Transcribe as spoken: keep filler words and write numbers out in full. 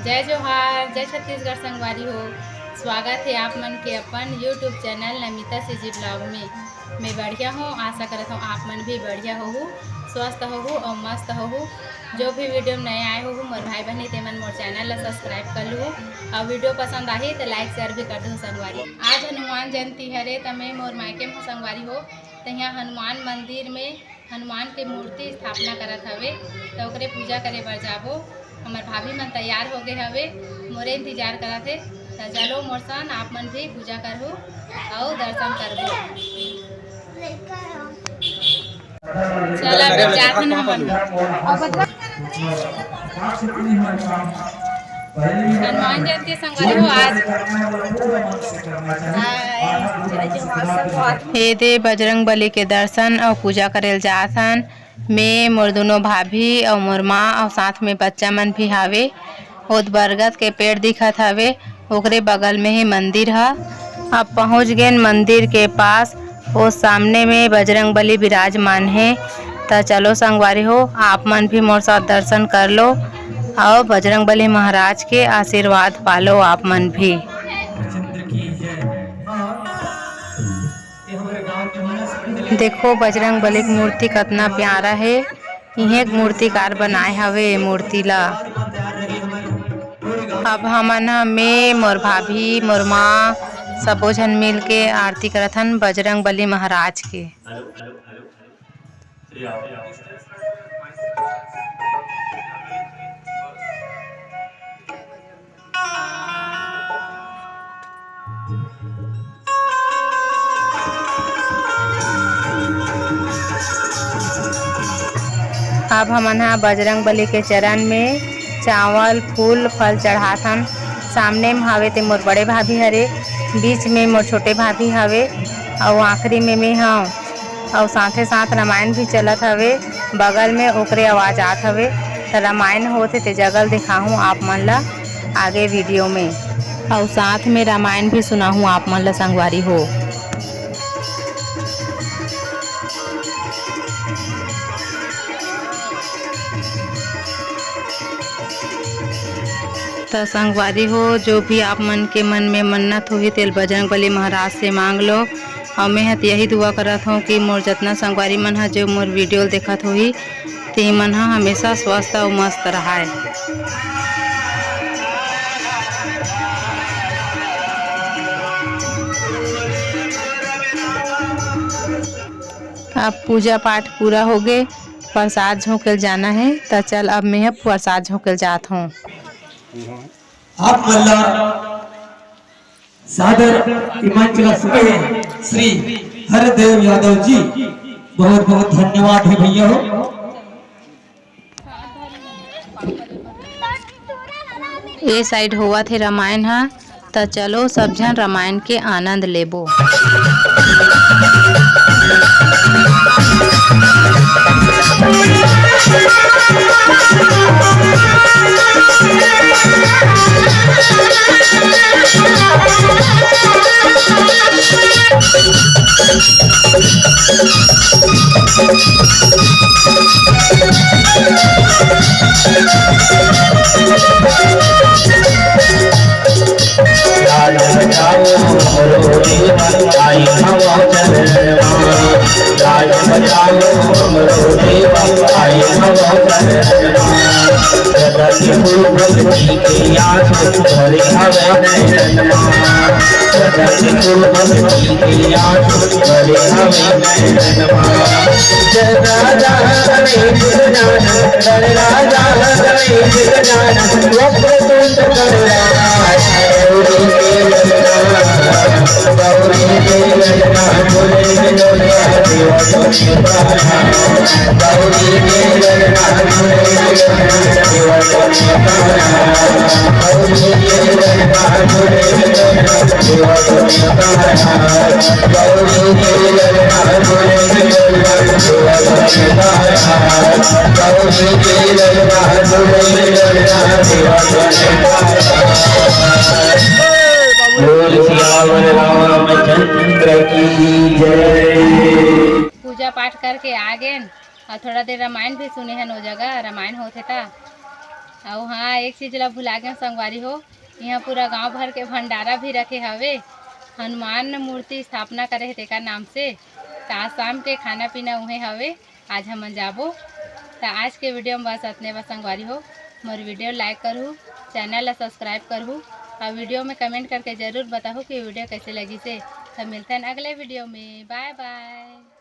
जय जोहार, जय छत्तीसगढ़ संगवारी हो। स्वागत हे आप मन के अपन YouTube channel Namita CG blog में। मैं बढ़िया हूँ, आशा करत हूँ आप मन भी बढ़िया होहू, स्वस्थ होहू और मस्त होहू। जो भी वीडियो में नए आए होहू मोर भाई बहनी, ते मन मोर चैनल ला सब्सक्राइब कर लूहू और वीडियो पसंद आही तो लाइक शेयर भी कर दू संगवारी। आज हनुमान जयंती हरे, त मैं मोर मायके में संगवारी हो, त यहाँ हनुमान मंदिर में हनुमान के मूर्ति स्थापना करत हवे, त ओकरे पूजा करे बर जाबो। हमर भाभी मन तैयार हो गए हवे, मोरे इंतजार करत हे। त चलो मोर संग आप मन भी पूजा करहु अउ दर्शन करबो। चला, अभी जात हन हमन। हनुमान जयंती संगवारी हो आज। हाय। ए दे बजरंग बली के दर्शन अउ पूजा करेल जात हन। मैं, मोर दोनों भाभी अउ मोर माँ अउ साथ में बच्चा मन भी हावे। ओद बरगद के पेड़ दिखत हवे, ओकरे बगल में ही मंदिर ह। अब पहुँच गेन मंदिर के पास। ओ सामने में बजरंग बली विराजमान हे। त चलो संगवारी हो, आप मन भी मोर साथ दर्शन कर लो अउ बजरंग बली महाराज के आशीर्वाद पालो आप मन भी। देखो बजरंग बली के मूर्ति कतना प्यारा हे। इहें के मूर्तिकार बनाए हवे ए मूर्ति ला। अब हमन ह, मैं, मोर भाभी, मोर माँ, सबो झन मिल के आरती करत हन बजरंग बली महाराज के। अब हमन ह बजरंग बली के चरण में चावल, फूल, फल चढ़ात हन। सामने में हवे ते मोर बड़े भाभी हरे, बीच में मोर छोटे भाभी हवे, अउ आखिरी में मैं हव। अउ साथे साथ रामायण भी चलत हवे, बगल में ओकरे आवाज आत हवे। त रामायण होत हे ते जगह ल दिखाहूँ आप मन ला आगे वीडियो में, अउ साथ में रामायण भी सुनाहूँ आप मन ला संगवारी हो। त संगवारी हो, जो भी आप मन के मन में मन्नत होही तेल बजरंग बली महाराज से मांग लो। अउ मैं ह त यही दुआ करत हूँ कि मोर जतना संगवारी मन ह जो मोर वीडियो ल देखत होही, ते मन ह हमेशा स्वस्थ अउ मस्त रहाय। अब पूजा पाठ पूरा होगे, प्रसाद झोंके ल जाना हे, त चल अब मैं ह प्रसाद झोंके ल जात हूँ। आप मन ला सादर मंच ला सुने हे श्री हरदेव यादव जी, बहुत बहुत धन्यवाद हे भैया हो। ए साइड होवत हे रामायण ह, त चलो सब झन रामायण के आनंद लेबो। बोल सियावर रामचंद्र की जय। पूजा पाठ करके आ गेन अउ थोड़ा देर रामायण भी सुने हन। ओ जगह रामायण होथे ता अउ हाँ, एक चीज ला भुला गेंव संगवारी हो, इहाँ पूरा गांव भर के भंडारा भी रखे हवे। हनुमान मूर्ति स्थापना करे हे तेकर नाम से। त आज शाम के खाना पीना उहें हवे, आज हमन जाबो। त आज के वीडियो में बस अतने बा संगवारी हो। मोर वीडियो like करहू, चैनल ला subscribe करहू, अउ वीडियो में comment करके जरूर बताहू कि वीडियो कैसे लगिसे। त मिलथन अगले वीडियो में, bye bye।